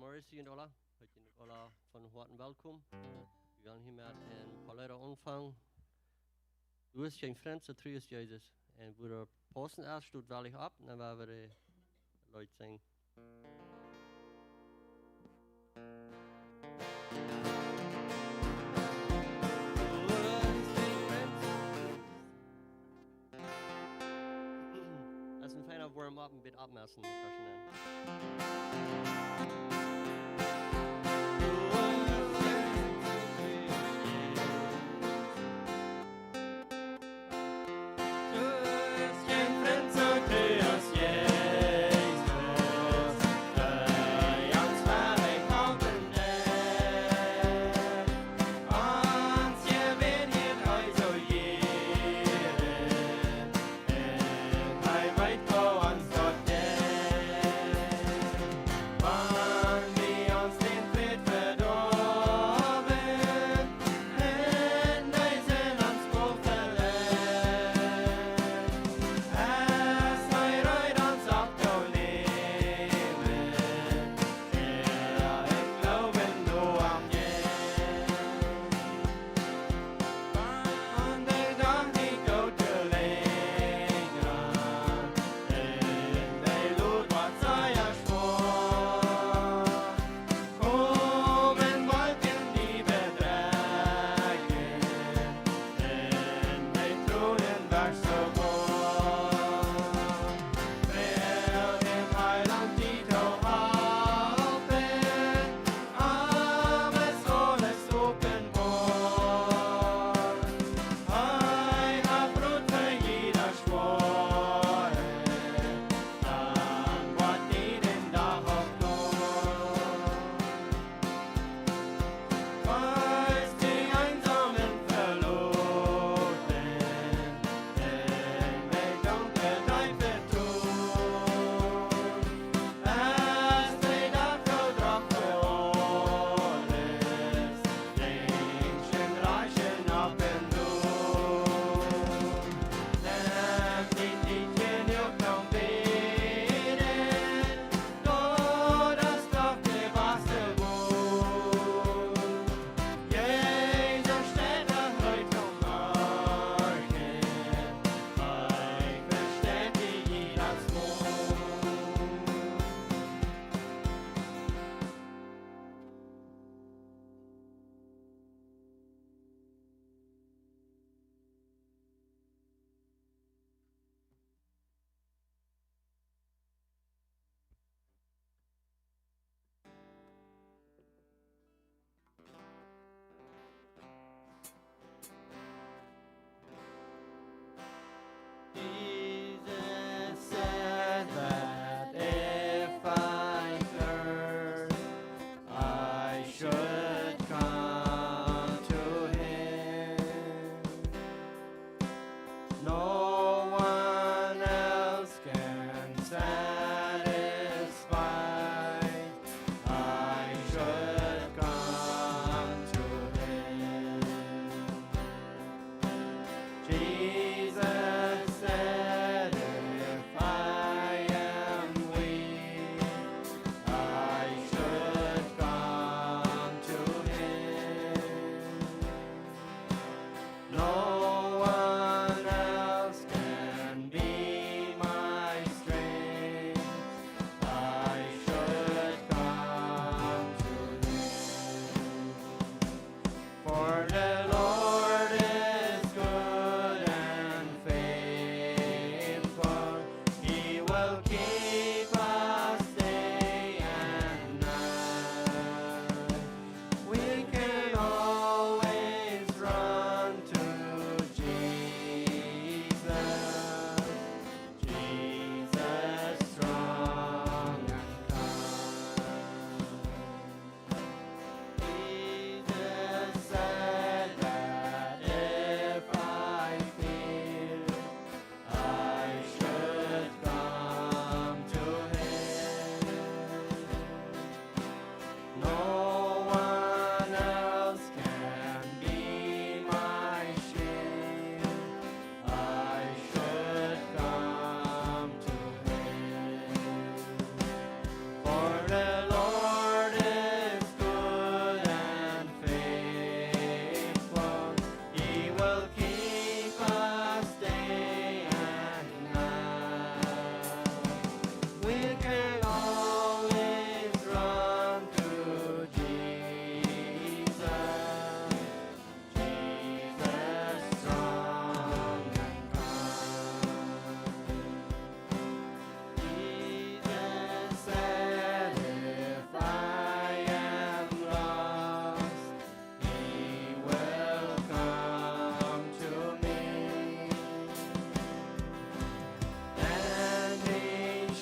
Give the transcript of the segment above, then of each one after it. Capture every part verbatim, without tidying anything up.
Morjes, jie aula. Ekj sie aula von Hoaten welkom. Wie wellen hia met een poa Leeda aunfangen. Du hast een Frint, soo tru es Jesus. Un woo daut paussent es, stot Wellich opp, dan woa wie daut Leet sinjen. Daut es een feina Warm-up, een bät oppmessen.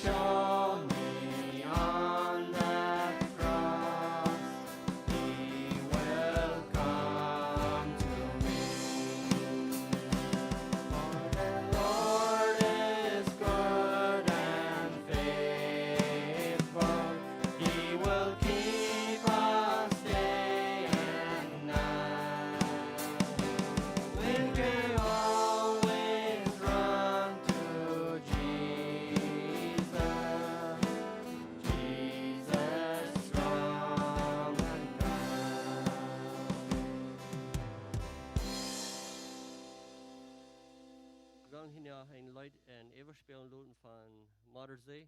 Show me on the cross, he will come to me. For the Lord is good and faithful, he will keep us day and night. We can always run to Jesus, Jesus strong and kind. Wie wellen hia noch een Leet äwaspelen loten von Mother's Day.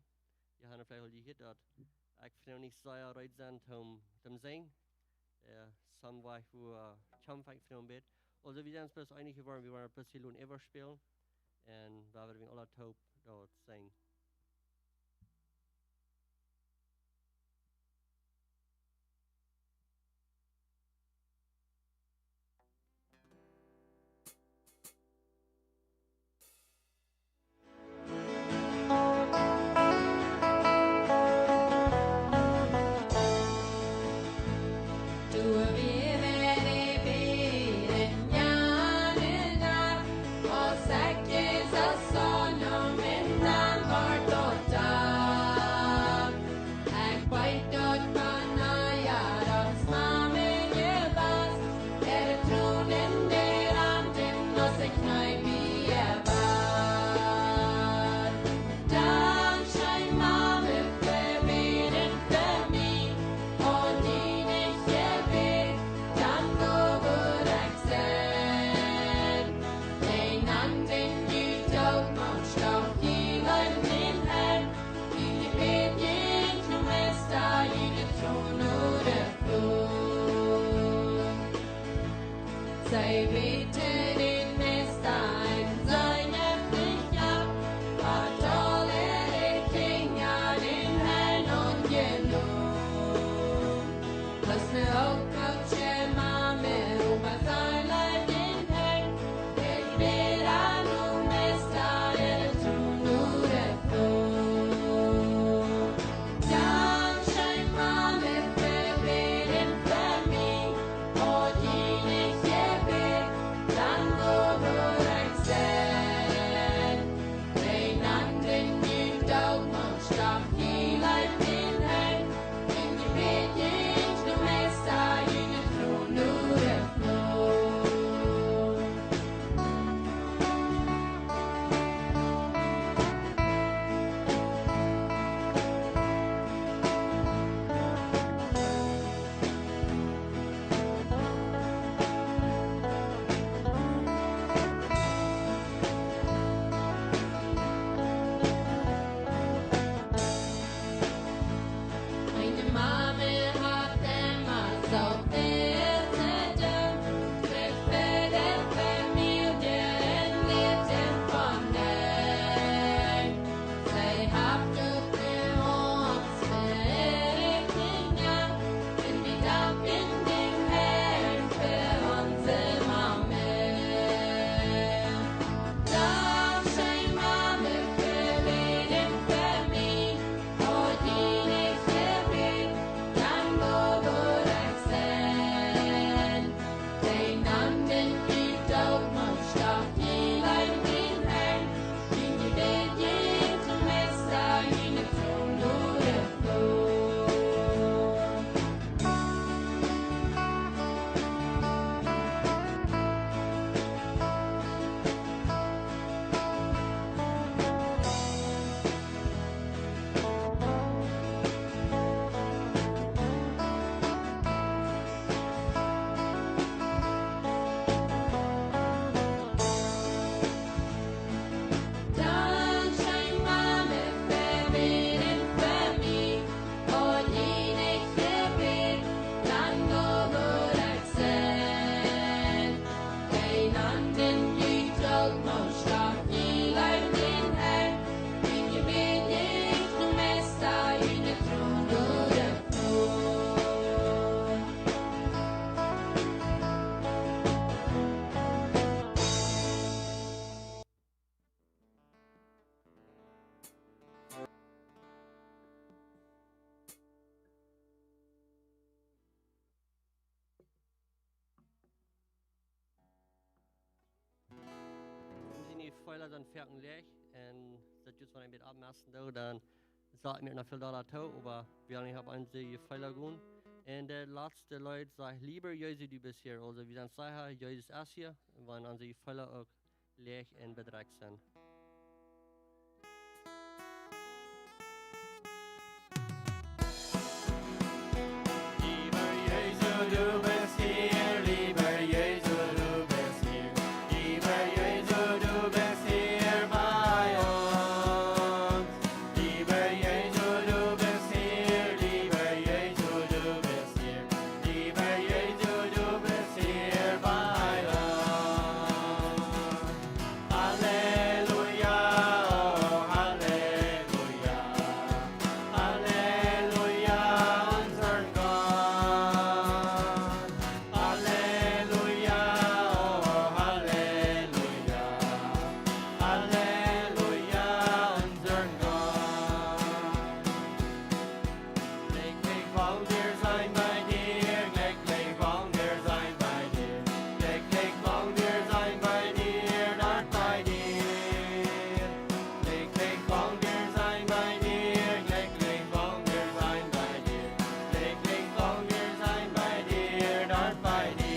Jie haben veleicht aul jehieet daut ekj vondoag nich sea reed sie toom, toom sinjen. Äh, some way wua, äh, kjamf ekj vondoag een bät. Aulsoo, wie sent bloos eenich jeworden, wie woaren bloos hia loten äwaspelen. Un wie woaren aula toop daut sinjen. Sei bäden dän Meista un seenen Kjnajcht, bat aule de Kjinja dän Herrn aunjenomen. Aus ne Hochkautsche Mame, Opa, sei leid dän Herrn, ekj bäd aun, o Meista, de Tun oder Fru. Dank scheen, Mame, fa bäden fa mie. Haud jie nich jebät, Sent foaken leeg un daut jeit, wan ekj met oppmoaken doo, dan sat ekj mie noch väl dolla too, oba wie haben nich opp onse Jefeelen jegonen. Un de latste Leet sajcht: Leewa Jesus, du best hia. Aulsoo, wie sent secha, Jesus es hia, wan onse Jefeelen uk leeg un bedrekjt sent. Leewa Jesus, du best hia, leewa Jesus, du best hia, leewa Jesus, du best hia bie ons. Leewa Jesus, du best hia, leewa Jesus, du best hia, leewa Jesus, du best hia bie ons. Halleluja, oh, Halleluja, Halleluja, onsen Gott. Halleluja, oh, Halleluja, Halleluja, onsen Gott. Glücklich wollen wir sein bei dir, glücklich wollen wir sein bei dir, glücklich wollen wir sein bei dir, dort bei dir. Glücklich wollen wir sein bei dir, glücklich wollen wir sein bei dir, glücklich wollen wir sein bei dir, dort bei dir.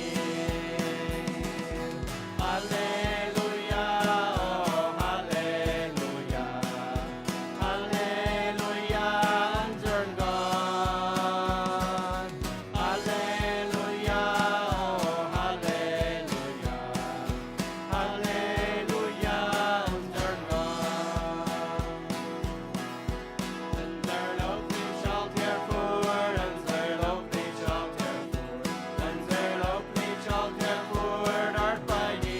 Halleluja, oh, Halleluja, Halleluja, onsen Gott. Halleluja, oh, Halleluja, Halleluja, onsen Gott. Unser Loblied schallt hervor, unser Loblied schallt hervor, unser Loblied schallt hervor, dort bei dir.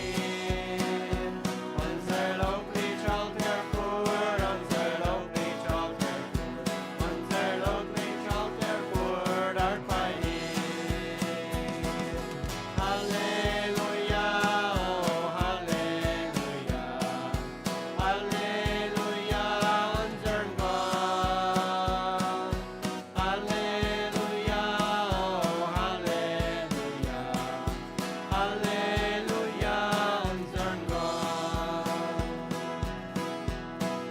Unser Loblied schallt hervor, unser Loblied schallt hervor, unser Loblied schallt hervor, dort bei dir. Halleluja, oh, Halleluja. Halleluja, onsen Gott. Halleluja, oh, Halleluja. Halleluja, onsen Gott.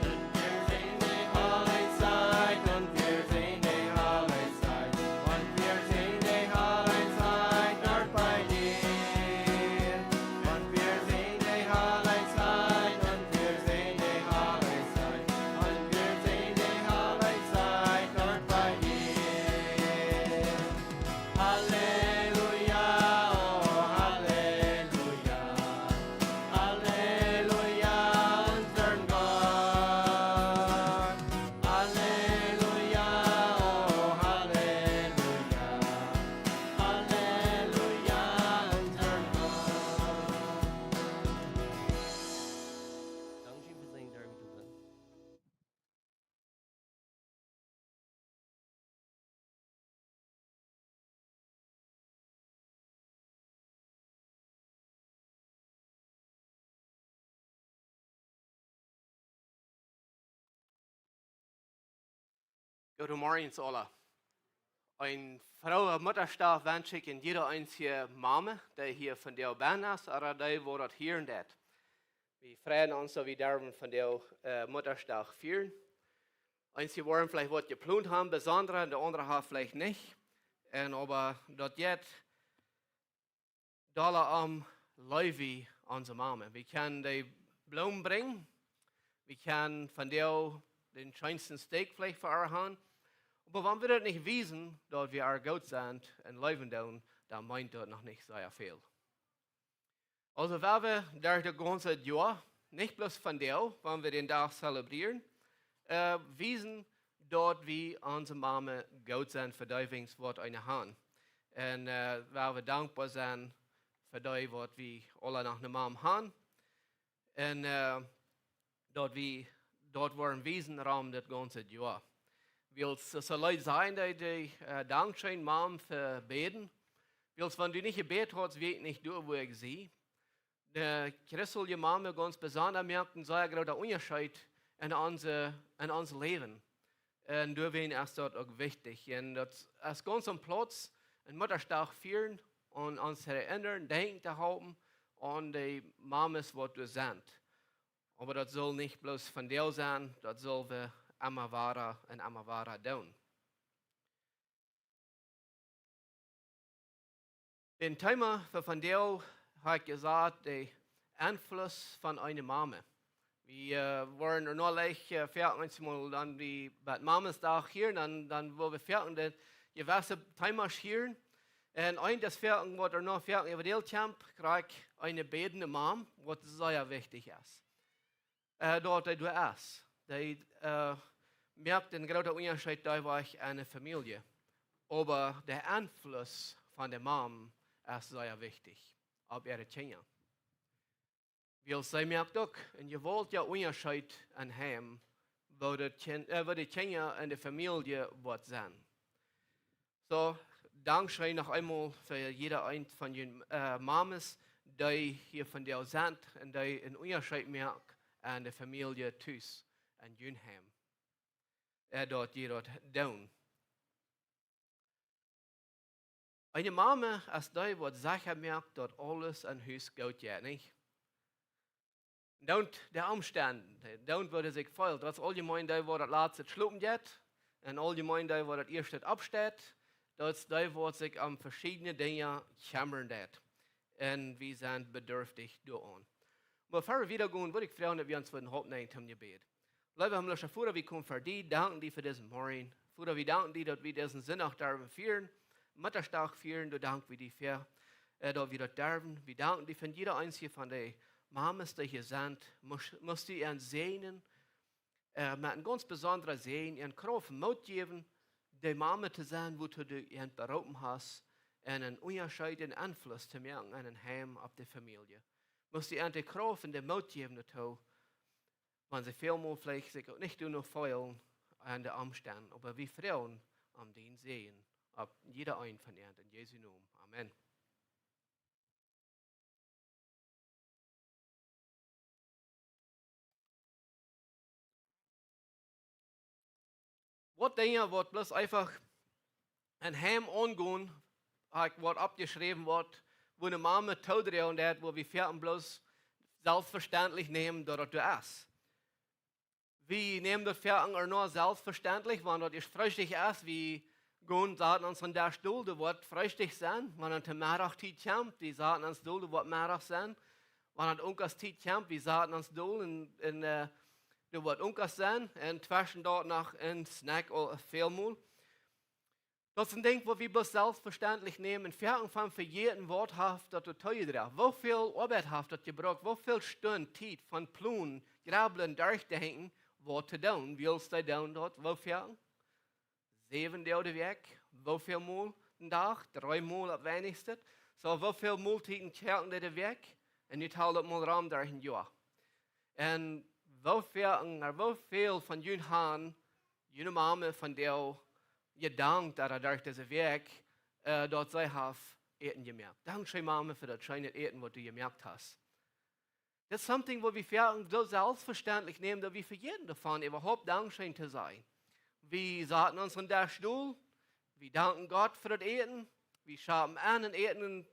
Und wir singen die Herrlichkeit, und wir singen die Herrlichkeit, und wir singen die Herrlichkeit dort bei dir. Und wir singen die Herrlichkeit, und wir singen die Herrlichkeit, und wir singen die Herrlichkeit dort bei dir. Halleluja, oh, Halleluja, Halleluja, onsen Gott. Halleluja, oh, Halleluja, Halleluja, onsen Gott. Dankscheen fa sien Derby to sent. Goodemorjes aula. Een frooen Muttasdach wensch ekj aun jieda eensje Mame, dee hia vondoag benne es, ooda dee, woo daut hieren deit. Wie freien ons, daut wie derwen vondoag, äh, Muttasdach fieren. Eenje woaren veleicht waut jeplont haben, besondre, un de aundre haben veleicht nich. Un oba daut jeit dolla om, leew wie onse Mame. Wie kjennen de Bloomen brinjen, wie kjennen vondoag dän scheensten Steak veleicht fa äa haben. Oba wan wie daut nich wiesen, daut wie äa goot sent un leewen doonen, dan meent daut noch nich sea väl. Aulsoo, wan wie derch daut gaunze Joa, nich bloos vondoag, wan wie dän Dach zelebrieren, äh, wiesen, daut wie onse Mame goot sent fa dee Dinja, waut wie haben. Un, äh, wan wie dankboa sent fa dee, waut wie aula noch ne Mame haben. Un, äh, daut wie daut woaren wiesen rom daut gaunze Joa. Wiels, äh, soo Lied sajen, dee, dee, äh, dankscheen, Mam, fa bäden. Wiels, wan du nich jebät hast, wia ekj nich doa, wua ekj sie. De christelje Mame gaunz besonda moakt een sea groota Unjascheet en onse, en ons Läwen. Un doawäajen es daut uk wichtich. Un daut es gaunz aum Plauz, een Muttasdach fieren, om ons to erinnern, denkjen to hoolen aun de Mames, waut doa sent. Oba daut saul nich bloos vondoag sennen, daut saul wie emma wada un emma wada doonen. Daut Thema fa vondoag hab ekj jesajcht, de Enfluss von eene Mame. Wie, äh, woaren noch leicht, äh, veleicht eemol dan bie, bie Mamesdach hia, dan, dan woa wie veleicht de jewesse Themas hieren. Un eent es veleicht, waut noch veleicht äwa de Welt kjemt, krakjt eene bädende Mam, waut sea wichtich es. Äh, daut dee doa es. Dee, äh, moakt een grooten Unjascheet doa wajch enne Famielje. Oba de Enfluss von de Mam es sea wichtich opp äare Kjinja. Wiels see moakt uk een jewaultja Unjascheet aun Heim, woo de Kjin-, äh, woo de Kjinja enne Famielje woat sennen. Soo, dankscheen noch eemol fa jieda eent von june, äh, Mames, dee hia vondoag sent un dee een Unjascheet moakt aun de Famielje tus, aun jun Heim. Äh, daut jie daut doonen. Eene Mame es dee, waut secha moakt, daut aules aum Hus goot jeit, nich? Doont de Omstend, doont woo dee sikj feelt. Daut es auljemeen dee, waut daut latste schlopen jeit. Un auljemeen dee, waut daut ieeschte oppsteit. Daut es dee, waut sikj om veschiedne Dinja kjemmren deit. Un wie sent bedurftich doaraun. Oba ea wie wieda gonen, wudd ekj froagen, daut wie ons wudden oppnämen toom Jebäd. Leewa himmlischa Voda, wie komen ver die, danken die fa disen Morjen. Voda, wie danken die, daut wie disen Sindach derwen fieren, Muttadach fieren, doa dank wie die ver, äh, daut wie daut derwen. Wie danken die fa jieda eensje von de Mames, dee hia sent. Must, must du an säajnen, äh, met een gaunz besondra Säajen, an Krauft un Moot jäwen, de Mame to sennen, wua du an beroopen hast, un een Unjascheet, een Enfluss to moaken aun een Heim, opp de Famielje. Must du an de Krauft un de Moot jäwen doatoo, wan see välmol veleicht sikj uk nich doonen feelen aun de Omstend, oba wie froagen om dienen Säajen opp jieda eent von an, en Jesu Nomen. Amen. Waut Dinja, waut bloos eefach aum Heim aungonen, hab ekj waut oppjeschräwen, waut, wua eene Mame toodroagen deit, wua wie veleicht bloos selfstvestentlich nämen, daut daut doa es. Wie nämen daut veleicht uk noch selfstvestentlich, wan daut ieescht Freestikj es, wie gonen, saten ons aun dän Desch dol, doa woat Freestikj sennen, wan dan de Meddachtiet kjemt, wie saten ons dol, doa woat Meddach sennen, wan dan Unkastiet kjemt, wie saten ons dol un, un, äh, doa woat Unkas sennen, un tweschen daut noch een Snack ooda välmol. Daut sent Dinja, waut wie bloos selfstvestentlich nämen un veleicht von vejäten, waut haft daut doatoo jedroagen. Woo väl Oabeit haft daut jebrukt, woo väl Stund, Tiet von plonen, jrablen, derchdenkjen, waut to doonen, wiels dee doonen daut, woo väl? Säwen Doag de Wäakj, woo väl mol dän Dach? Dree mol opp weinichsten. Soo, woo väl Moltieden kjrieen dee de Wäakj? Un nu tel daut mol rom derch een Joa. Un woo väl, un woo väl von junt han june Mame von dee jedankt, daut derch dise Wäakj, äh, daut see haft Äten jemoakt. Dankscheen, Mame, fa daut scheene Äten, waut du jemoakt hast. Daut es something, waut wie veleicht soo selfstvestentlich nämen, daut wie vejäten doavon, äwahaupt dankscheen to sajen. Wie saten ons aun dän Desch dol, wie danken Gott fa daut Äten, wie schapen aun un äten un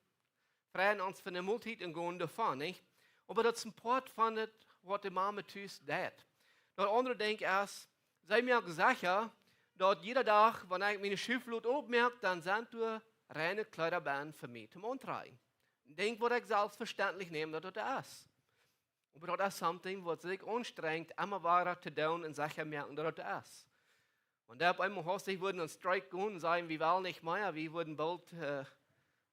freien ons von de Moltiet un gonen doavon, nich? Oba daut es een Poat von daut, waut de Mame tus deit. Daut aundre Dinkj es, see moakt secha, daut jieda Dach, wan ekj miene Schuflod oppmoak, dan sent doa reine Kjleeda bennen fa mie toom auntrakjen. Een Dinkj, waut ekj selfstvestentlich näm, daut daut es. Oba daut es something, waut sikj aunstrenjt, emma wada to doonen un secha moaken, daut daut es. Wan dee opp eemol haustich wudden aun Strike gonen un sajen, wie wellen nich mea, wie wudden boolt, äh,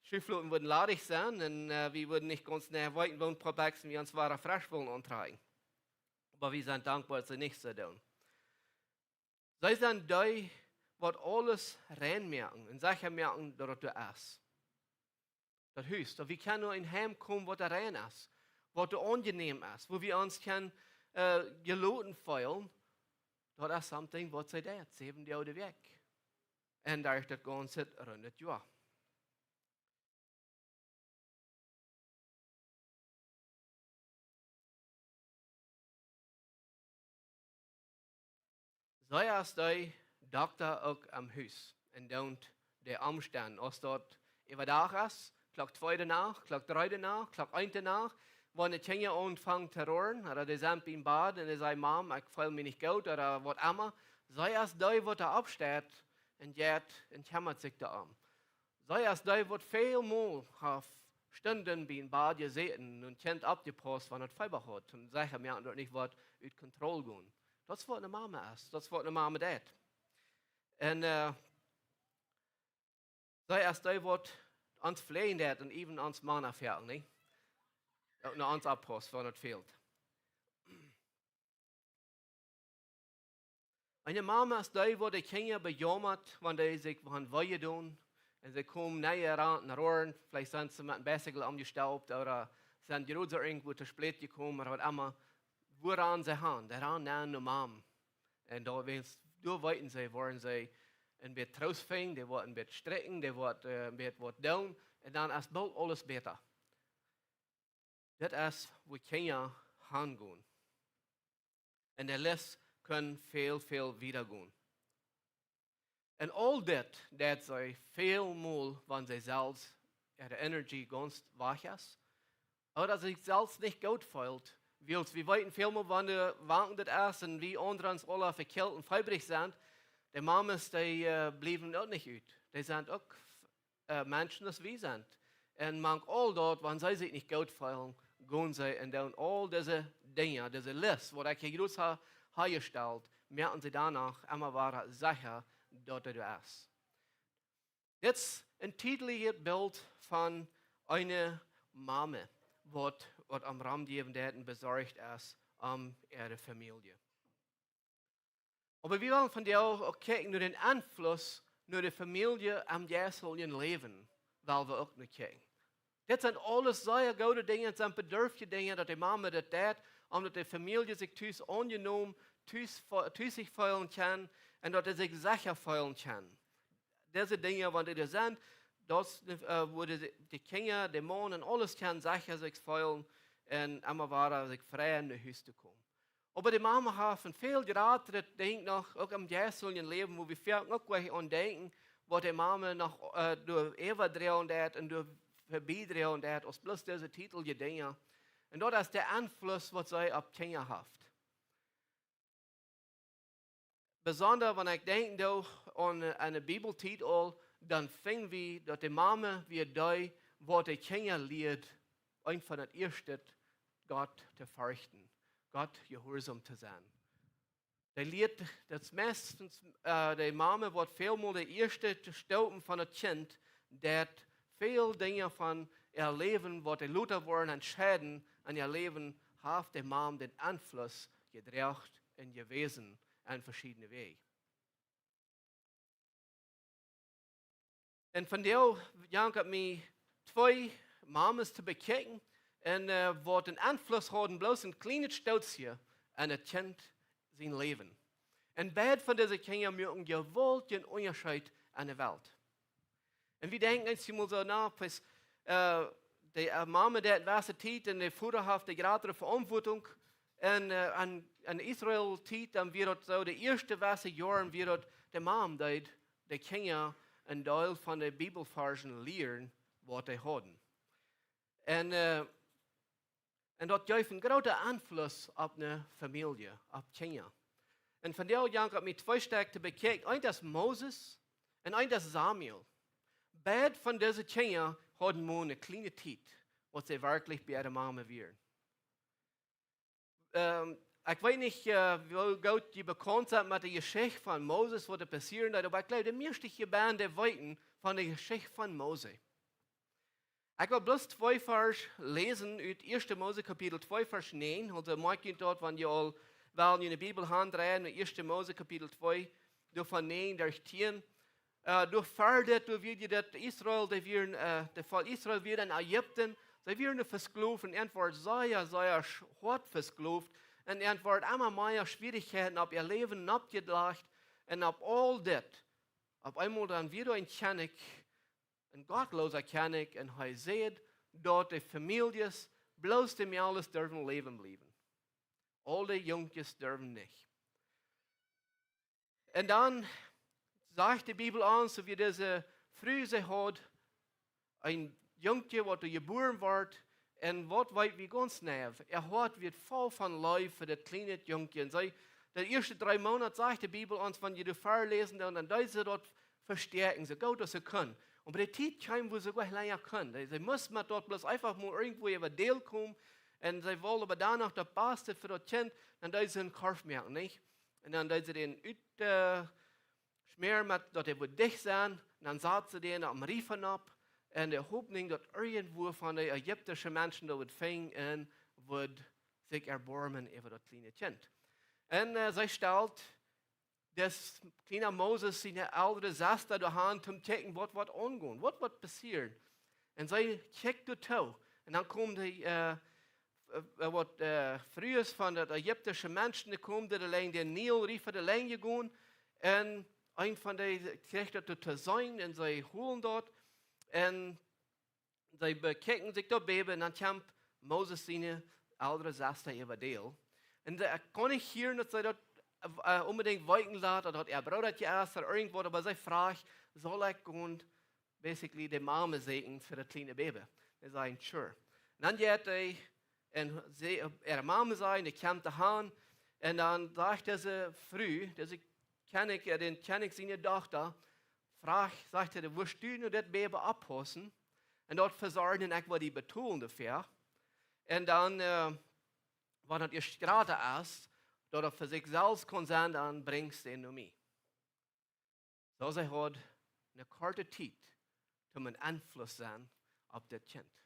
Schufloden wudden ladich sennen un, äh, wie wudden nich gaunz jeneiw weeten, woo een poa Bekjsen wie ons wada fresch wellen auntrakjen. Oba wie sent dankboa, daut see nich soo doonen. See sent dee, waut aules rein moaken un secha moaken, daut daut doa es. Daut Hus, daut wie kjennen no een Heim komen, waut doa rein es, waut doa aunjenäm es, wua wie ons kjennen, äh, jeloten feelen, daut es something, waut see deit, säwen Doag de Wäakj. Un doa es daut gaunze rundet Joa. See es de Dokta uk aum Hus un doont de Omstend. Aus daut äwadach es, Klock twee de Nacht, Klock dree de Nacht, Klock eent de Nacht, wan de Kjinja aunfangen to roaren, ooda dee sent biem Bad un dee sajen: "Mam, ekj feel mie nich goot", ooda waut emma, see es dee, waut doa oppsteit un jeit un kjemmat sikj doarom. See es dee, waut väl mol haft Stunden biem Bad jesäten un Kjint oppjepaust, wan et Feeba haud, toom secha moaken, daut nich woat ut Kontroll gonen. Daut es, waut eene Mama es. Daut es, waut eene Mama deit. Un, äh, see es dee, waut ons fläajen deit un äwen ons Mana foaken, nä? Uk no ons oppaussen, wan et fält. Eene Mama es dee, waut de Kjinja bejaumat, wan dee sikj han wee jedonen. Un see komen no äa rannen, roaren, veleicht sent see met een Bicycle omjestolpt ooda sent jrod irjentwua to spät jekomen ooda waut emma. Wua rannen see han? Dee rannen no Mam. Un doa weeten, doa weeten see, woaren see een bät Troost finjen, dee woaren een bät strikjen, dee woaren, äh, een bät waut doonen. Un dan es boolt aules bäta. Dit es, wua Kjinja han gonen. Un de List kaun väl, väl wieda gonen. Un aul dit, daut see väl mol, wan see selfst äare Energie gaunz wajch es, ooda sikj selfst nich goot feelt, wiels wie weeten väl mol, wan de Wanken daut es un wie aundre ons aula vekjelt un feebrich sent, de Mamas, dee, äh, bliewen uk nich ut. Dee sent uk, äh, Menschen aus wie sent. Un mank aul daut, wan see sikj nich goot feelen, gonen see un doonen aul dise Dinja, dise List, waut ekj hia jrods ha, ha jestalt, moaken see doano emma wada secha, daut et doa es. Dit es een tietlichet Bilt von eene Mama, waut, waut aum romjäwen deit un besorcht es om äare Famielje. Oba wie wellen vondoag uk kjikjen no dän Enfluss no de Famielje aum jeisteljen Läwen, well wie uk no kjikjen. Dit sent aules sea goode Dinja, et sent bedarfte Dinja, daut de Mama daut deit, om daut de Famielje sikj tus aunjenomen, tus fe-, tus sikj feelen kaun un daut see sikj secha feelen kaun. Dise Dinja, wan dee doa sent, daut, äh, wua de, de Kjinja, de Maun un aules kaun secha sikj feelen un emma wada sikj freien no Hus to komen. Oba de Mama haft een väl jratret Dinkj noch, uk aum jeisteljen Läwen, wua wie foaken uk nich aun denkjen, waut de Mama noch, äh, doa äwadroagen deit un doa vebie droagen deit, aus bloos dise tietelje Dinja. Un daut es de Enfluss, waut see opp Kjinja haft. Besonda, wan ekj denkj doa aun, äh, aun de Bibeltiet aul, dan finj wie, daut de Mama wia dee, waut de Kjinja lieed, eent von daut ieeschte Gott to ferchten, Gott jehuarsom to sennen. Dee lieed, daut meistens, äh, de Mama woat väl mol de ieeschte to stoopen von daut Kjint, daut väl Dinja von äa Läwen, waut dee lota woaren entscheiden, un äa Läwen haft de Mama dän Enfluss jedroagen un jewäsen aun veschiedne Wäaj. Un vondoag jankat mie twee Mamas to bekjikjen un, äh, waut een Enfluss hauden, bloos een kjlienet Stootje aun daut Kjint sien Läwen. Un beid von dise Kjinja moaken jewaultjen Unjascheet aun de Welt. Un wie denkjen eenjemol soo, na, pues, äh, de, äh, Mama deit wesse Tiet un de Voda haft de jratre Veauntwuatunk. Un, äh, aun, aun Israel Tiet, dan wia daut soo, de ieeschte wesse Joaren wia daut de Mama, dee de Kjinja een Deel von de Bibelvarzen lieed, waut dee hauden. Un, äh, un daut jeef een grooten Enfluss opp eene Famielje, opp Kjinja. Un vondoag jankat mie twee Stekj to bekjikjen. Eent es Moses un eent es Samuel. Beid von dise Kjinja hauden mau eene kjliene Tiet, waut see werkjlich bie äare Mama wieren. Ähm, ekj weet nich, äh, woo goot jie bekaunt sent met de Jeschicht von Moses, waut doa passieet, oba ekj jleew, de mieeschte hia bennen weeten von de Jeschicht von Mose. Ekj well bloos twee Varsch läsen ut ieeschte Mose Kapitel twee Varsch näajen. Aulsoo moakt junt daut, wan jie aul wellen june Bibel handdreien, no ieeschte Mose Kapitel twee, doa von näajen derch tieen. Äh, doa ver dit, doa wia daut Israel, dee wieren, äh, daut Volkj Israel wia en Ägipten, see wieren doa vesklooft un wort sea, sea sch-, hoat vesklooft un wort emma mea Schwierichkjeiten opp äa Läwen oppjelajcht un opp aul dit. Opp eemol dan wia doa een Kjennich, een gottloosa Kjennich, un hee säd, daut de Famieljes, bloos de Mejales durwen läwen bliewen. Aul de Junkjes durwen nich. Un dan sajcht de Bibel ons, soo aus dise Fru, see haud een Jungkje, waut doa jebuaren wort, Un waut weet wie gaunz neiw, äa Hoat wia voll von Leew fa daut kjliene Jungkje. Un see, de ieeschte dree Moonat, sajcht de Bibel ons, wan jie doa väaläsen, dan, dan deed see daut vestäakjen, soo goot aus see kunn. Un bie de Tiet kjeem, wua see nich lenja kunn. See, see must met daut bloos eefach mau irjentwua äwa däl komen. Un see wull oba dan noch daut baste fa daut Kjint, dan deed see een Korf moaken, nich? Un dan deed see dän ut, äh, schmäaren met daut dee wudd dicht sennen. Un dan sad see dän opp dän Riefa nopp. Un de Hopninj, daut irjentwua von de ägiptische Menschen daut wudd finjen un wudd sikj erboarmen äwa daut kjliene Kjint. Un, äh, see stalt daut kjliene Moses siene eldre Sesta doa han, toom kjikjen, waut woat aungonen, waut woat passieren. Un see kjikjt doa too. Un dan komen dee, äh, äh, waut, äh, Frues von de ägiptische Menschen, dee komen, dee lenjd dän Nil, Riefa, dee lenjd jegonen. Un eent von dee kjricht daut to seenen un see hoolen daut. Un see bekjikjen sikj daut Baby un dan kjemt Moses siene eldre Sesta äwa däl. Un see, ekj kaun nich hieren, daut see daut, äh, onbedinjt weeten lat, daut daut äa Brooda es, ooda irjentwaut, oba see fracht, saul ekj gonen, basically, de Mame sajen fa daut kjliene Baby? Dee säd: "Sure." Un dan jeit hee un see, äh, äare Mame sajen, dee kjemt doa han. Un dan sajcht dise Fru, dise Kjennich, äh, dän Kjennich siene Dochta, fracht, sajcht see: "Wurscht du nu daut Baby oppaussen un daut vesorjen, ekj woa die betolen doafäa. Un dan, äh, wan daut ieescht jrata es, daut daut fa sikj selfst kaun sennen, dan brinjst du dän no mie." Soo see haud eene korte Tiet, om een Enfluss sennen opp daut Kjint.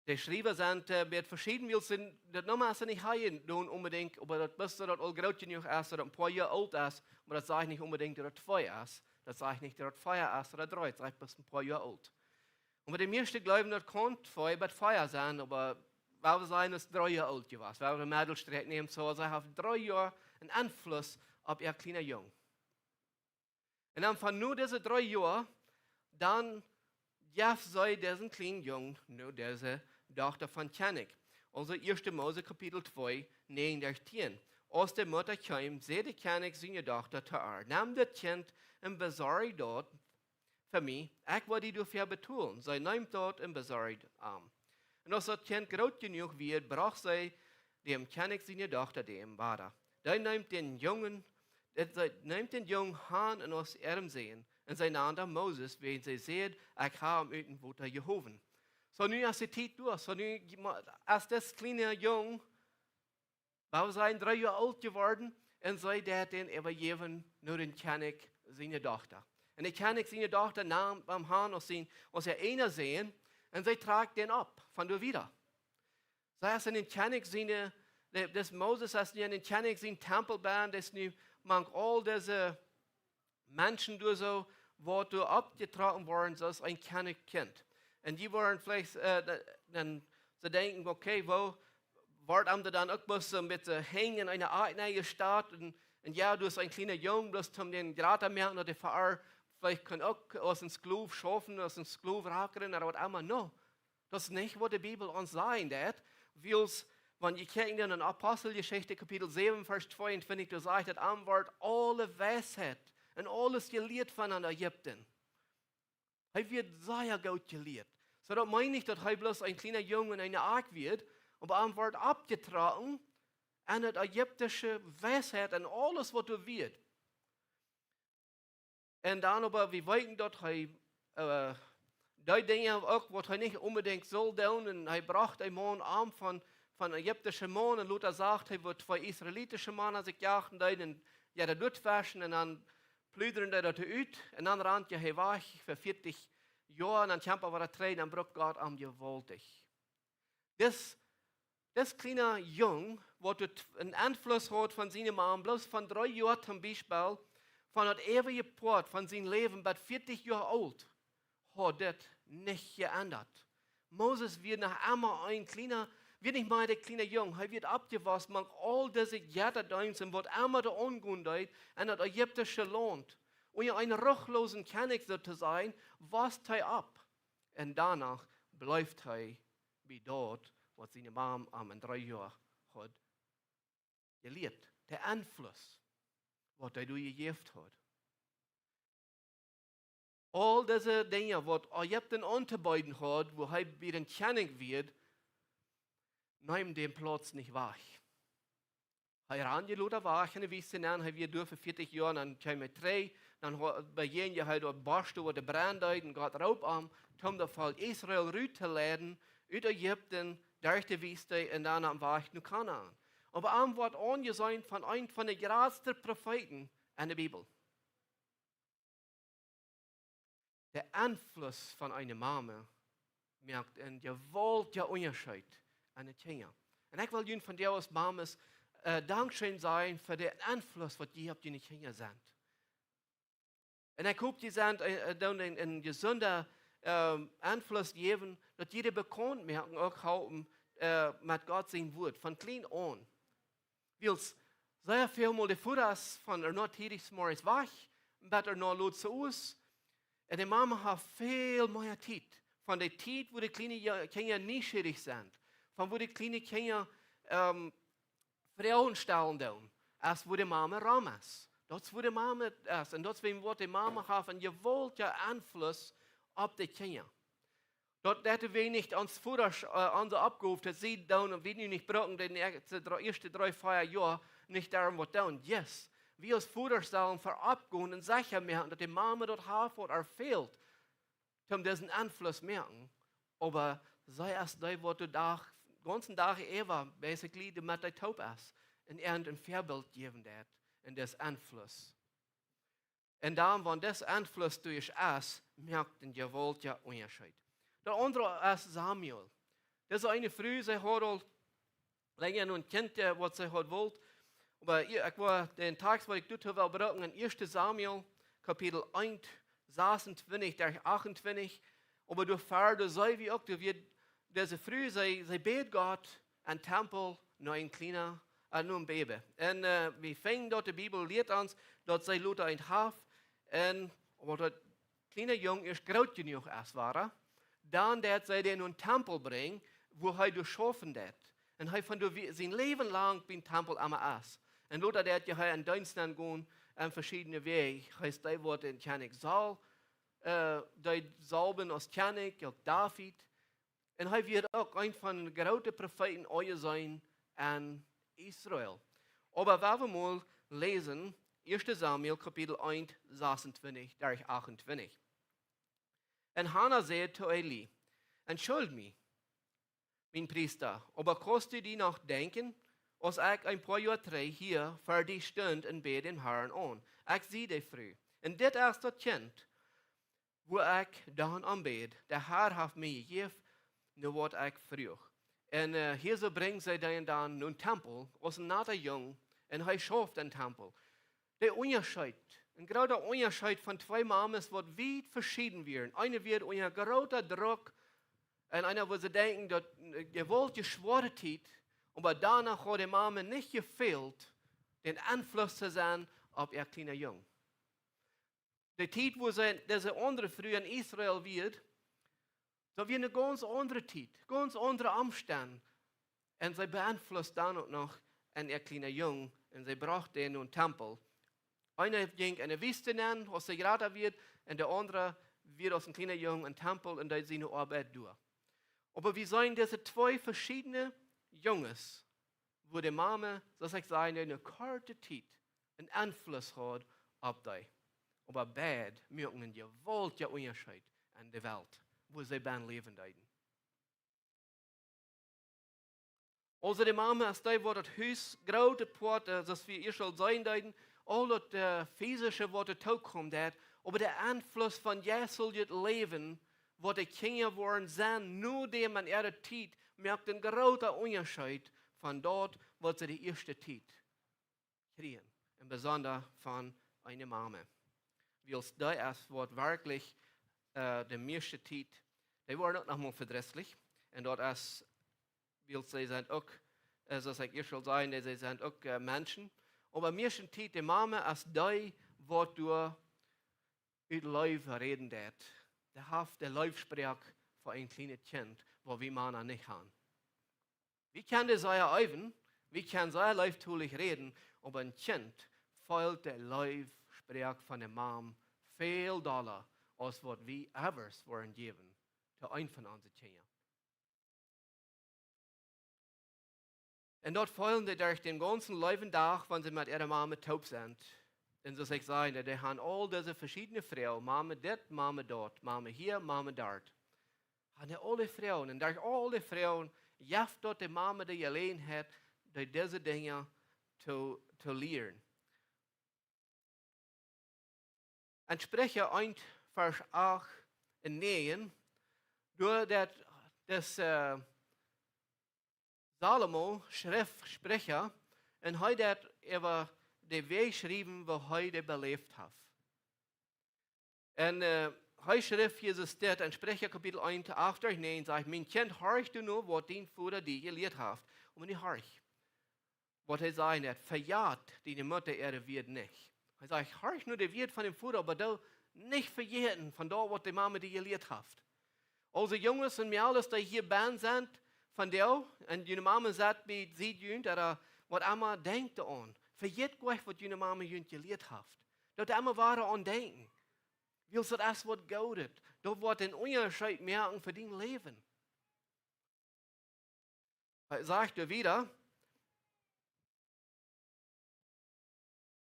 De Schriewa sent, äh, bät veschieden, wiels see daut noch mau nich haben doonen onbedinjt, oba daut best daut aul groot jenuach es, daut daut een poa Joa oolt es, oba daut sajcht nich onbedinjt, daut daut twee es. Daut sajcht nich, daut daut vea es ooda dree, daut sajcht best een poa Joa oolt. Un bie de mieeschte jleewen, daut kaun twee bat vea sennen, oba wie sajen, daut es dree Joa oolt jewast. Wie haben de Meddelstrakj jenommen, soo see haft dree Joa een Enfluss opp äa kjliena Jung. Un dan von nu dise dree Joa, dan jeft see disen kjlienen Jung no dise Dochta von Kjennich. Aulsoo ieeschte Mose Kapitel twee, näajen derch tieen. Aus de Mutta kjeem, säd de Kjennich siene Dochta to äa: "Nemm daut Kjint un besorj daut fa mie, ekj woa die doafäa betolen." See neem daut un besorjd am. Un aus daut Kjint groot jenuach wia, brocht see däm Kjennich siene Dochta däm wada. Dee neem dän Jungen, äh, see neem dän Jung aun un aus äaren Sän. Un see nand am Moses, wiels see säd: "Ekj hab am ut daut Wota jehowen." Soo nu es de Tiet derch. Soo nu, aus daut kjliene Jung, wie sajen, dree Joa oolt jeworden, un see deed dän äwajäwen no dän Kjennich siene Dochta. Un de Kjennich siene Dochta neem am aun aus sien, aus äa eena Sän, un see trock dän opp von doa wieda. See es en dän Kjennich siene, de, dis Moses es nu en dän Kjennich sien Tempel benn, dee es nu mank aul dise Menschen doa soo, waut doa oppjetrocken worden, soo aus een Kjennichskjint. Un dee woaren veleicht, äh, da-, dan soo denkjen: "Okay, woo woat am daut dan uk bloos soo een bät henjen en eene Art, ne, Staut?" Un, un jo, du hast een kjliena Jung, bloos om dän jrata moaken, daut dee fa äa veleicht kaun uk aus een Sklow schaufen, aus een Sklow rakren, ooda waut emma. No. Daut es nich, waut de Bibel ons sajen deit. Wiels, wan jie kjikjen en Aposteljeschicht, Kapitel säwen, Varsch tweeuntwintich, doa sajcht daut: "Am wort aule Weisheit un aules jelieet von Ägipten." Hee wort sea goot jelieet. Soo, daut meent nich, daut hee bloos een kjliena Jung en eene Akj wort, oba am wort oppjetrocken en daut ägiptische Weisheit un aules, waut doa wia. Un dan oba, wie weeten, daut hee, äh, dee Dinja uk, waut hee nich onbedinjt sull doonen. Un hee brocht een Maun om von, von ägiptische Maun. Un lota sajcht, hee wull twee israelitische Mana sikj jachten deeden. Un jo, daut doot waschen. Un dan plundren dee daut ut. Un dan rand hee wajch fa vieetich Joa. Un dan kjeem hee wada trigj. Un dan bruak Gott am jewaultich. Dis, dis kjliena Jung, waut doa een Enfluss haud von siene Mam, bloos von dree Joa toom Biespel, von daut eewje Poat von sien Läwen bat vieetich Joa oolt, haud dit nich jeendat. Moses wia noch emma een kjliena, wia nich mea de kjliena Jung, hee wia oppjewossen mank aul dise Jetadeenst un waut emma doa aungonen deed en daut ägiptische Launt. Unja een ruchloosen Kjennich, soo to sajen, woss hee opp. Un doano bleef hee bie daut, waut siene Mam am en dree Joa haud jelieet. De Enfluss, waut hee doa jejäft haud. Aul dise Dinja, waut Ägipten auntobeeden haud, wua hee bie dän Kjennich wia, neem dän Plauz nich wajch. Hee rand je lota wajch enne Wiest nenn, hee wia doa fa vieetich Joa, dan kjeem hee trigj, dan ho-, bejäajend hee doa Borscht, wua de Brent deed, un Gott roopt am, om daut Volkj Israel rut to leiden, ut Ägipten, derch de Wiest un dan aum Wajch no Kanaan. Oba am woat aunjeseenen von eent von de jratste Profeeten enne Bibel. De Enfluss von eene Mame moakt een jewaultja Unjascheet aun de Kjinja. Un ekj well junt vondoag aus Mames, äh, dankscheen sajen fa dän Enfluss, waut jie opp june Kjinja sent. Un ekj hop, jie sent, äh, äh, dan een, een jesunda, ähm, Enfluss jäwen, daut jie dee bekaunt moaken, uk halpen, äh, met Gott sien Wuat, von kjlien aun. Wiels sea väl mol de Vodasch von ea no tiedich zemorjes wajch, bat ea no lot soo ut. Un de Mame haft väl mea Tiet. Von de Tiet, wua de kjliene Jo-, Kjinja nieschierich sent. Von wua de kjliene Kjinja, ähm, Froagen stalen doonen. Aus wua de Mame rom es. Daut es wua de Mame es. Un daut es wäajen waut de Mame haft een jewaultja Enfluss opp de Kjinja. Daut, daut wie nich ons Vodasch, äh, onse Oppgow to sennen doonen un wie nu nich brucken de näakjste dree, ieeschte dree, vea Joa nich doarom waut doonen. Yes, wie aus Vodasch sellen fa oppgonen un secha moaken daut de Mame daut haft waut äa fält, om disen Enfluss moaken. Oba see es dee waut de Dach, gaunzen Dach äwa, basically, de met dee toop es. Un äant een Väabilt jäwen deit, un dis Enfluss. Un dan, wan dis Enfluss doa es, moakt een jewaultja Unjascheet. De aundre es Samuel. Dise eene Fru, see haud aul lenja noch een Kjint, äh, waut see haud wult. Oba ekj, ekj wull dän Tekst, waut ekj doatoo well brucken, en ieeschte Samuel, Kapitel eent, sasuntwintich derch achtuntwintich. Oba doa wieda, see, wie uk, doa wia dise Fru, see, see bäd Gott em Tempel no een kjliena, äh, no een Baby. Un, äh, wie finjen daut, de Bibel lieet ons, daut see lota eent haft. Un wan daut kjliena Jung ieescht groot jenuach es, woat, dan deit see dän no een Tempel brinjen, wua hee doa schaufen deit. Un hee von doa wie-, sien Läwen lang biem Tempel emma es. Un lota deit hee en Deenst aungonen, en veschiedne Wäaj. Hee es dee waut dän Kjennich Saul, äh, deed salwen aus Kjennich, uk David. Un hee wia uk een von de groote Profeeten aunjeseenen en Israel. Oba wan wie mol läsen, ieeschte Samuel, Kapitel eent, sasuntwintich derch achtuntwintich. Un Hana säd to Eli: "Entschuld mie, mien Priesta, oba kaust du die noch denkjen, aus ekj een poa Joa trigj hia ver die stunt un bäd dän Harn aun? Ekj sie dee Fru. Un dit es daut Kjint, wua ekj dan om bäd. De Har haft mie jejäft, no waut ekj fruach." Un, äh, hia soo brinjt see dän dan no een Tempel, aus een nata Jung, un hee schauft em Tempel. De Unjascheet, een groota Unjascheet von twee Mames, waut wiet veschieden wieren. Eene wia unja groota Druck, un eene, wua see denkjen, daut, äh, jewaultje schwoare Tiet, oba doano haud de Mame nich jefält, dän Enfluss to sennen opp äa kjliena Jung. De Tiet, wua see, dise aundre Fru en Israel wia, daut wia eene gaunz aundre Tiet, gaunz aundre Omstend. Un see beeinflusst dan uk noch äa kjliena Jung un see brocht dän no een Tempel. Eena jinkj enne Wiest nenn, aus see jrata wia, un de aundra wia aus een kjliena Jung em Tempel un deed siene Oabeit doa. Oba wie seenen dise twee veschiedne Junges, wua de Mame, soo aus ekj säd, en eene korte Tiet een Enfluss haud opp dee. Oba beid muaken een jewaultja Unjascheet en de Welt, wua see bennen läwen deeden. Aulsoo de Mame es dee, waut daut Hus, groote Poat, äh, soo aus wie ieescht aul seenen deeden, aul daut, äh, fisische, waut doatoo kjemt, daut, oba de Enfluss von jeistlichet Läwen, waut de Kjinja woaren seenen, no däm en äare Tiet, moakt een groota Unjascheet von daut, waut see de ieeschte Tiet kjrieen. Un besonda von eene Mame. Wiels dee es, waut werkjlich, äh, de mieeschte Tiet, dee woaren uk noch mol vedrisslich. Un daut es, wiels see sent uk, äh, soo aus ekj ieescht aul säd, dee, see sent uk, äh, Menschen. Oba mieeschte Tiet, de Mame es dee, waut doa ut Leew räden deit. Dee haft de Leewsproak fa een kjlienet Kjint, waut wie Mana nich han. Wie kjennen dee sea äwen, wie kjennen sea leeftolich räden, oba een Kjint feelt de Leewsproak von de Mam väl dolla aus waut wie ever woaren jäwen to eent von onse Kjinja. Un daut feelen dee derch dän gaunzen leewen Dach, wan see met äare Mame toop sent. Un soo aus ekj säd, dee han aul dise veschiedne Froagen, Mame dit, Mame daut, Mame hia, Mame doa. Han dee aule Froagen. Un derch aule Froagen jeft daut de Mame de Jeläajenheit, dee dise Dinja to, to lieren. En Spricha eent, Varsch acht un näajen, doa daut, daut, äh, Salomo schrift Spricha un hee deed äwa de Wäaj schriewen, woo hee dee beläft haft. Un, äh, hee schrift hia soo dit en Spricha Kapitel eent, acht derch näajen, sajcht: "Mien Kjint, horch du no, waut dien Voda die jelieet haft." Un nu horch, waut hee säd, nich: "Vejät diene Mutta äare Wieed nich." Hee sajcht: "Horch no de Wieed von dän Voda, oba doo nich vejäten von daut, waut de Mame die jelieet haft." Aulsoo Junges un Mejales, dee hia bennen sent, von dee, un june Mame sett bie Sied junt, ooda waut emma, denkjt doaraun. Vejät goanich, waut june Mame junt jelieet haft. Doot emma wada aun denkjen. Wiels daut es waut Goodet. Daut woat een Unjascheet moaken fa dien Läwen. Hee sajcht doa wieda: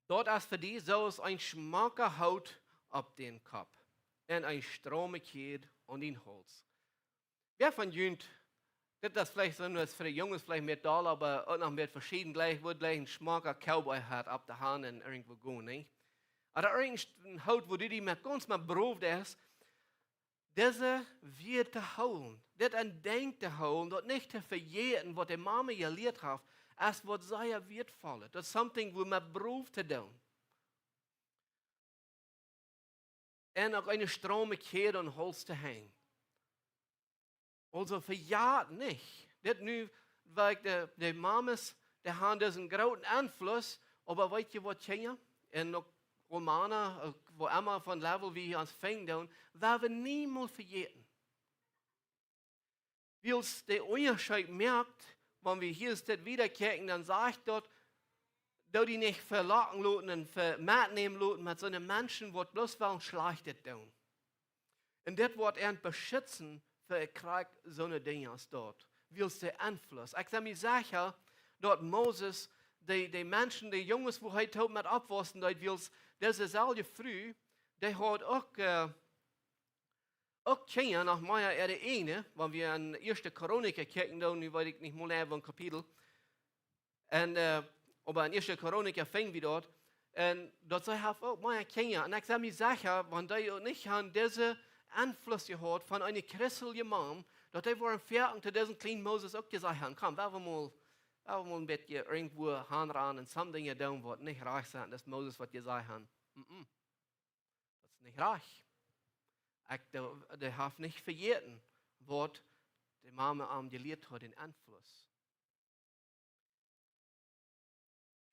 "Daut es fa die soo aus een schmocka Hoot opp dän Kopp un een strauma Kjäd aun dän Hauls." Wäa von junt, dit es veleicht soo, daut es fa de Junges veleicht mea doll, oba uk noch mea veschieden, jlikj, wudd jlikj een schmocka Cowboy Hat opp de Haunt un irjentwua gonen, nich? Ooda irjent een Hoot, wua du die met gaunz met brow deist, dise Wieed to hoolen, dit aun denkjen to hoolen, daut nich to vejäten, waut de Mame jelieet haft, es waut sea wieetvoll. Daut es something, wua met brow to doonen. Un uk een strauma Kjäd aum Hauls to hangen. Aulsoo vejät nich. Dit nu, wiels de, de Mames, dee han disen grooten Enfluss, oba weet jie waut, Kjinja? Un uk Romana, uk wua emma von Level wie ons finjen doonen, woa wie niemols vejäten. Wiels de Unjascheet moakt, wan wie hia dit wieda kjikjen, dan sajcht daut, doo die nich velocken loten un ve-, metnämen loten met soone Menschen, waut bloos wellen Schlajchtet doonen. Un dit woat an beschitzen fa krakjt soone Dinja aus daut. Wiels de Enfluss. Ekj sie mie secha, daut Moses, de, de Menschen, de Junges, wua hee toop met oppwaussen deed, wiels dise selwje Fru, dee haud uk, äh, uk Kjinja, noch mea äare ieejne, wan wie en Ieeschte Chronika kjikjen doonen, nu weet ekj nich mea, waut Kapitel. Un, äh, oba en Ieeschte Chronika finj wie daut. Un daut see haft uk mea Kjinja. Un ekj sie mie secha, wan dee uk nich han disen Enfluss jehaut von eene christelje Mam, daut dee woaren foaken to disen kjlienen Moses uk jesajcht han: "Komm, woa wie mol, woa wie mol een bät irjentwua hanrannen un some Dinja doonen, waut nich rajcht sent." Daut Moses woat jesajcht han: "Mm-mm. Daut es nich rajcht." Ekj, dee, dee haft nich vejäten, waut de Mame am jelieet haud, dän Enfluss.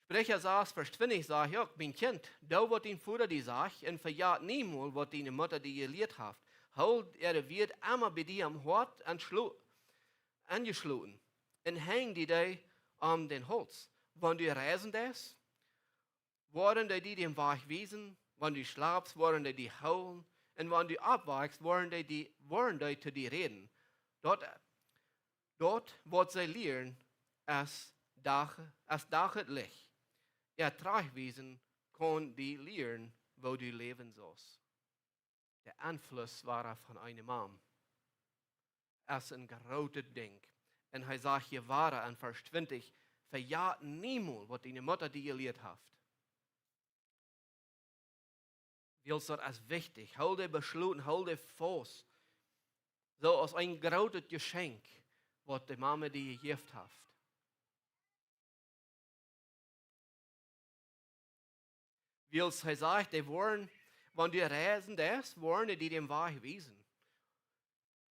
Spricha sas, Varsch twintich sajcht uk: "Mien Kjint, doo waut dien Voda die sajcht, un vejät niemols, waut diene Mutta die jelieet haft. Hool äare Wieed emma bie die aum Hoat enschlo-, enjeschloten, un henj die dee aum dän Hauls. Wan du reisen deist, woaren dee die dän Wajch wiesen, wan du schlapst, woaren dee die hoolen, un wan du oppwakjst, woaren dee die, woaren dee to die räden. Daut, daut waut see lieren, es Dach, es Dach daut Licht. Äa Trajchtwiesen kaun die lieren, woo du läwen saust." De Enfluss wada von eene Mam es een grootet Dinkj. Un hee sajcht hia wada en Varsch twintich: "Vejät niemols, waut diene Mutta die jelieet haft." Wiels daut es wichtich. Hool dee beschloten, hool dee faust. Soo aus een grootet Jeschenkj, waut de Mame die jejäft haft. Wiels hee sajcht, dee woaren, wan du reisen deist, woaren dee die dän Wajch wiesen.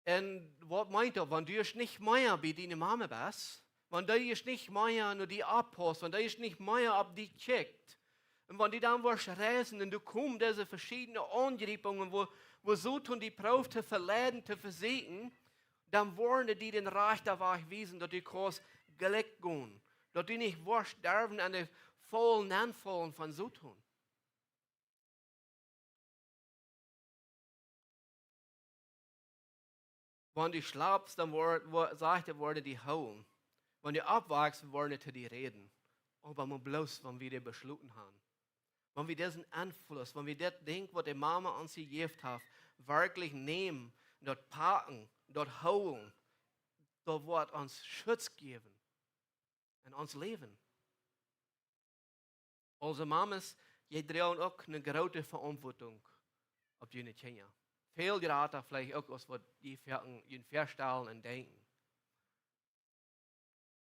Un waut meent daut, wan du ieescht nich mea bie diene Mame best, wan dee ieescht nich mea no die opppaust, wan dee ieescht nich mea opp die kjikjt, un wan du dan woascht reisen un doa komen dise veschiedne Aunjriepungen, wua, wua Soton die proowt to veleiden, to vesieekjen, dan woaren dee die dän rajchten Wajch wiesen, daut du kaust jlikj gonen, daut du nich woascht derwen aun de Faulen nenfaulen von Soton. Wan du schlapst, dan woat, woat, sajcht et, woaren die hoolen. Wan du oppwakst, woaren see to die räden. Oba mau bloos, wan wie dee beschloten haben. Wan wie disen Enfluss, wan wie dit Dinkj, waut de Mama ons jejäft haft, werkjlich nämen, daut packen, daut hoolen, daut woat ons Schutz jäwen en ons Läwen. Aulsoo Mamas, jie droagen uk eene groote Veauntwuatunk opp june Kjinja. Väl jrata veleicht uk aus waut jie foaken junt väastalen un denkjen.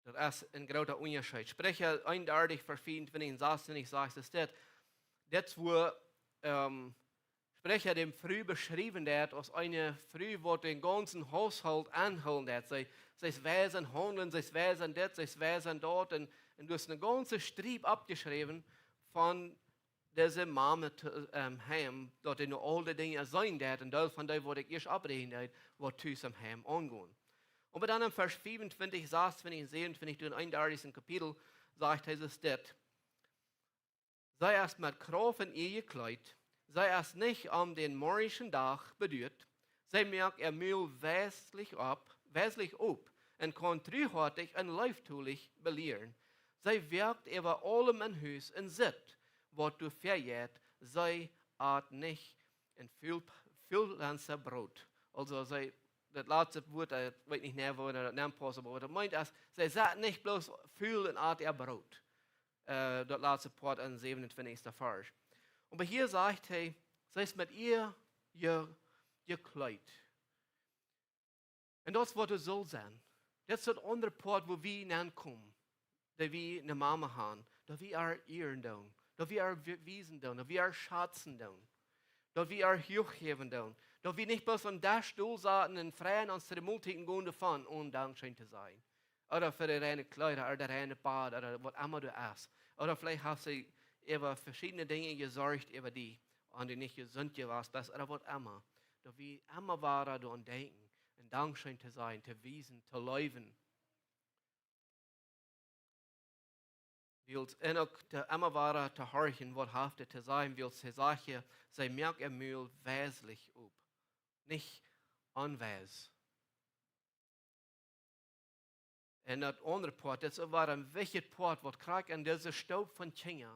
Daut es een groota Unjascheet. Spricha eenundartich, Varsch vea un twintich un sas un twintich sajcht et dit. Dit es wua, ähm, Spricha de Fru beschriewen deed aus eene Fru, waut dän gaunzen Haushalt aunhoolen deed. See, see es weis em Haundlen, see es weis em dit, see es weis em daut. Un, un du hast eene gaunze Striep oppjeschräwen von dise Mama to, ähm, Heim, daut dee nu aul dee Dinja seenen deed, een Deel von dee, waut ekj ieescht oppräakjen deed, waut tus em Heim aungonen. Oba dan en Varsch vea un twintich, sas un twintich un säwen un twintich, doa em eenundartichsten Kapitel, sajcht Jesus dit. See es met Krauft en ehr jekjleet, see es nich om dän morjischen Dach beduat, see moakt äa Mul weislich opp, weislich opp, un kaun truhoatich un leeftolich belieren. See woakt äwa aulem em Hus un sitt, waut doa väajeit, see at nich een ful-, fulenset Broot. Aulsoo, see, daut latste Wuat, äh, ekj weet nich mea, woo daut nenn pausst, oba waut et meent es, see sett nich bloos ful un at äa Broot. Äh, daut latste Poat em säwen un twintichsten Varsch. Oba hia sajcht hee, see es met ehr je-, jekjleet. Un daut es waut et saul sennen. Daut es daut aundre Poat, wua wie nenkomen, daut wie eene Mama haben, daut wie äa ieren doonen, daut wie äa wie-, wiesen doonen, daut wie äa schazen doonen, daut wie äa huach jäwen doonen, daut wie nich bloos aum Desch dol sitten un freien ons to de Moltieden gonen doavon, onen Dankscheen to sajen. Ooda fa de reine Kjleeda, ooda de reine Bad, ooda waut emma du hast. Ooda veleicht haft see äwa veschiedne Dinja jesorcht äwa die, wan du nich jesunt jewast best, ooda waut emma. Daut wie emma wada doaraun denkjen, een Dankscheen to sajen, to wiesen, to leewen. Wiels, un uk to emma wada to horchen, waut haft et to sajen, wiels see sajcht, see moakt äa Mul weislich opp, nich onweis. Un daut aundre Poat, daut es wada een wichtjet Poat, waut krakjt en dise Stoop von Kjinja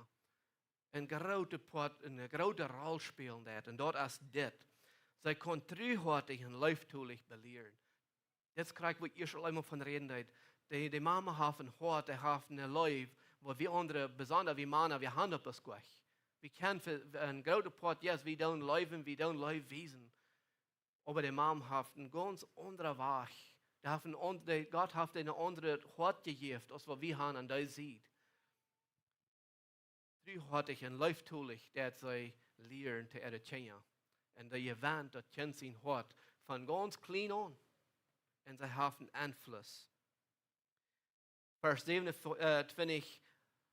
een grootet Poat, eene groote Rol spälen deed. Un daut es dit. See kaun truhoatich un leeftolich belieren. Daut es krakjt, wua ekj ieescht aul eemol von räden deed. De, de Mama haft een Hoat, dee haft eene Leew, waut wie aundre, besonda wie Mana, wie haben daut bloos nich. Wie kjennen fa een grootet Poat, yes, wie doonen leewen, wie doonen Leew wiesen. Oba de Mama haft een gaunz aundren Wajch. Dee haft een aund-, dee, Gott haft een aundret Hoat jejäft, aus waut wie haben aun dee Sied. Truhoatich un leeftolich, daut see lieren to äare Kjinja. Un dee jewennt daut Kjint sien Hoat von gaunz kjlien aun. Un see haft een Enfluss. Varsch säwen un twintich,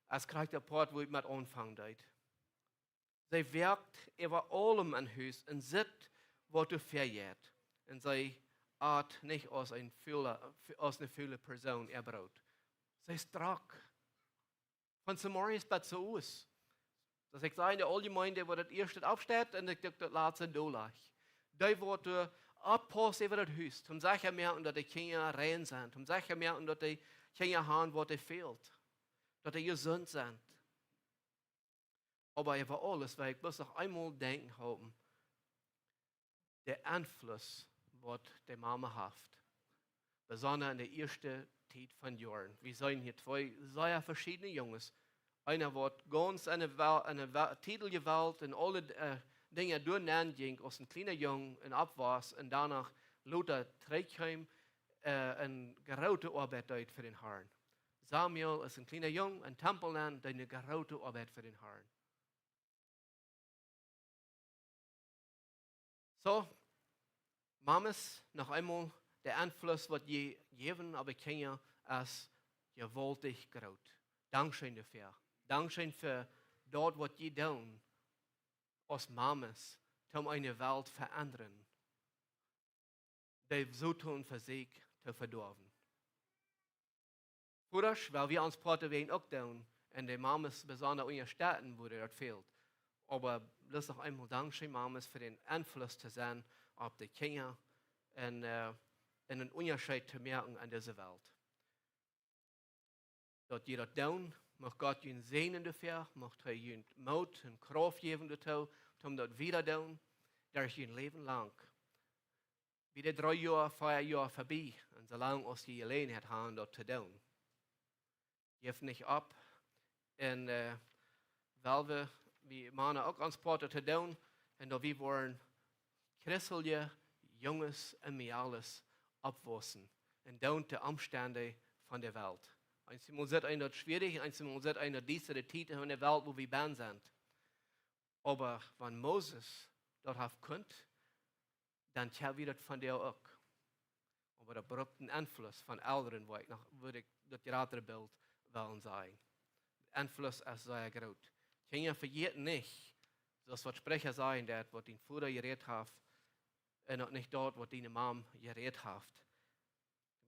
aus krakjt daut Poat, wua ekj met aunfangen deed. See woakt äwa aulem em Hus un sitt, waut doa väajeit. Un see at nich aus een fula, aus eene fule Persoon äa Broot. See es drock. Von zemorjes bat zeowes. Daut ekj saj, en de Auljemeent, waut daut ieeschte oppsteit un daut, daut, daut latste dollajcht. Dee woat, äh, oppaussen äwa daut Hus, om secha moaken, daut de Kjinja rein sent, om secha moaken, daut de Kjinja haben, waut an fält, daut dee jesunt sent. Oba äwa aules well ekj bloos noch eemol denkjen halpen, de Enfluss, waut de Mama haft. Besonda en de ieeschte Tiet von Joaren. Wie seenen hia twee sea veschiedne Junges. Eena, waut gaunz aun de Wel-, aun de Wel-, Titel jewalt un aule, äh, Dinja doa nenn jinkj aus een kjliena Jung un oppwuss un doano lota trigjkjeem, äh, eene groote Oabeit deed fa dän Harn. Samuel es een kjliena Jung, een Tempel nenn, deed eene groote Oabeit fa dän Harn. Soo, Mamas, noch eemol, de Enfluss, waut jie jäwen opp de Kjinja, es jewaultich groot. Dankscheen doafäa. Dankscheen fa daut, waut jie doonen aus Mamas, om eene Welt veendren, dee Soton vesieekjt to vedoawen. Vodasch, wiels wie ons Poat doawäajen uk doonen un de Mamas besonda unjastetten, wua daut fält. Oba bloos noch eemol Dankscheen, Mamas, fa dän Enfluss to sennen opp de Kjinja. Un, äh, en een Unjascheet to moaken aun dise Welt. Daut jie daut doonen, mucht Gott junt säajnen doafäa, mucht hee junt Moot un Krauft jäwen doatoo, om daut wieda to doonen, derch jun Läwen lang. Wia de dree Joa, vea Joa verbie, un soo lang aus jie Jeläajenheit haben daut to doonen. Jäft nich opp. Un, äh, well wie, wie Mana uk ons Poat to doonen, un daut wie woaren christelje Junges un Mejales oppwaussen, un doonen de Omstend von de Welt. Eenjemol sitt eena daut schwierich, eenjemol sitt eena daut diestre Tiet en de Welt, wua wie bennen sent. Oba wan Moses daut haft kunt, dan kjenn wie daut vondoag uk. Oba daut brukt een Enfluss von Elren, wua ekj noch, wua ekj daut jratre Bilt well sajen. Enfluss es sea groot. Kjinja, vejät nich, soo aus waut Spricha sajen, daut waut dien Voda jerät haft, un uk nich daut waut diene Mam jerät haft.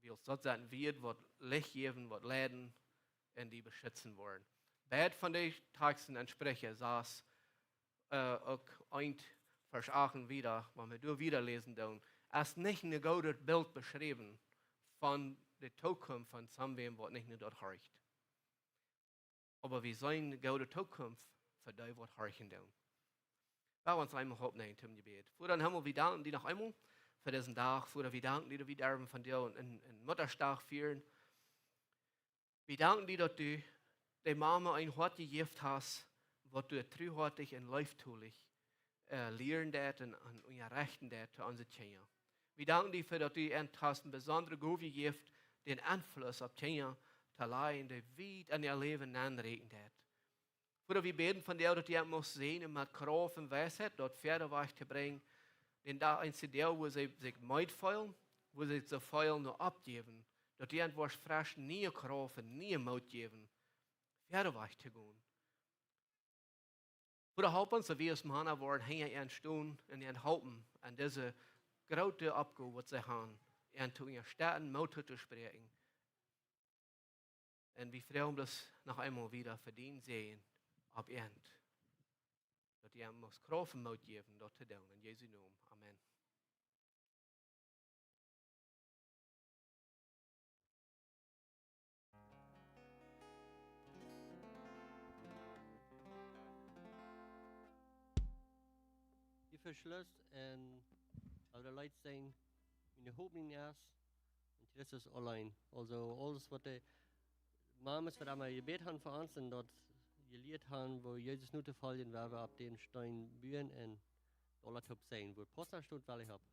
Wiels daut sent Wieed waut Licht jäwen, waut leiden un die beschitzen woaren. Beid von de Taksten en Spricha sas, äh, uk eent Varsch acht wieda, wan wie doa wieda läsen doonen, es nich een goodet Bilt beschräwen von de Tookunft von someone waut nich no daut horcht. Oba wie seenen goode Tookunft fa dee waut horchen doonen. Lot ons eemol oppstonen toom Jebäd. Voda em Himmel, wie danken die noch eemol fa disen Dach. Voda, wie danken die daut wie derwen vondoag een, een Muttadach fieren. Wie danken die daut du de Mame een Hoat jejäft hast, waut du truhoatich un leeftolich, äh, lieren deit un, un unjarechten deit to onse Kjinja. Wie danken die doafäa daut du an hast eene besondre Gow jejäft, dän Enfluss opp Kjinja to lajen, dee wiet en äa Läwen nenräakjen deit. Voda, wie bäden vondoag daut du an must säajnen met Krauft un Weisheit, daut wieda wajch to brinjen, dän Dach, eenje Doag, wua see sikj meed feelen, wua see sikj soo feelen no oppjäwen, daut du an woascht fresch niee Krauft un niee Moot jäwen, wieda wajch to gonen. Voda, help ons, daut wie aus Mana woaren hinja an stonen un an halpen aun dise groote Oppgow waut see haben, an to unjastetten, Moot to spräakjen. Un wie froagen daut noch eemol wieda fa dienen Säajen opp an. Daut du an must Krauft un Moot jäwen daut to doonen. En Jesu Nomen. Amen. Hia Schluss un wie wellen daut Leet sinjen, Miene Hopninj es en Christus auleen. Aulsoo aules waut de Mames waut emma jebät haben fa ons un daut jelieet haben, woo Jesus nu to foljen, woa wie opp dän Steen buen un aula toop sinjen. Wua Posta steit, well ekj opp.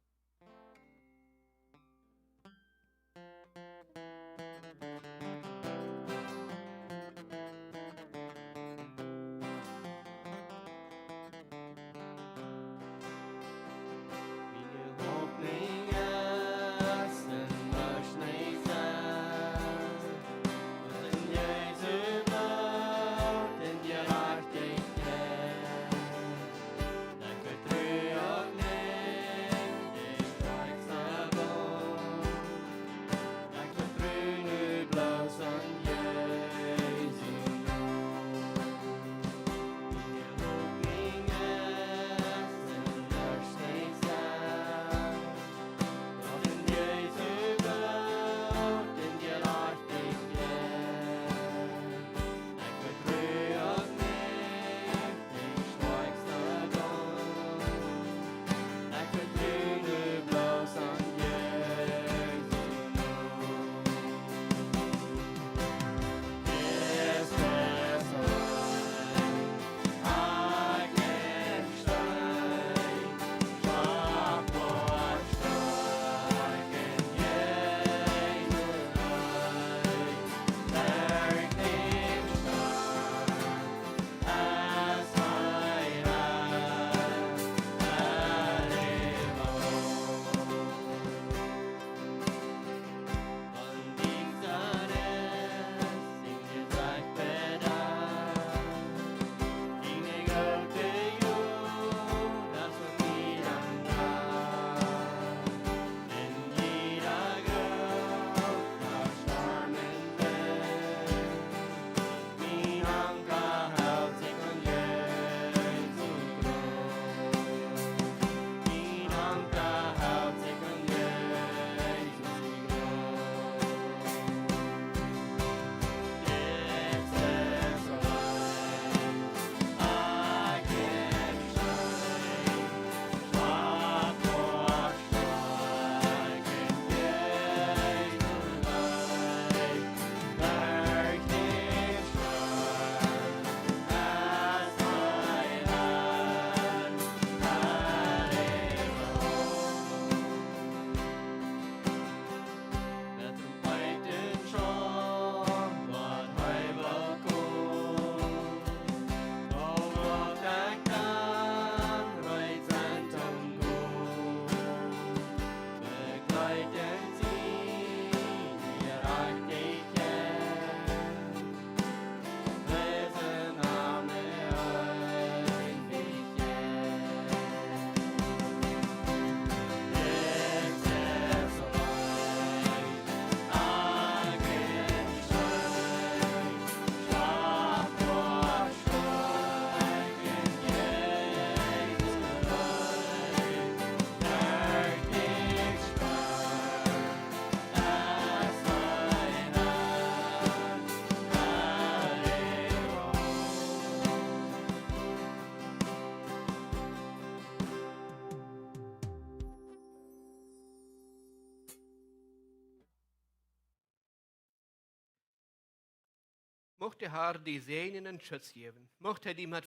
Mucht de Har die säajnen un Schutz jäwen. Mucht hee die met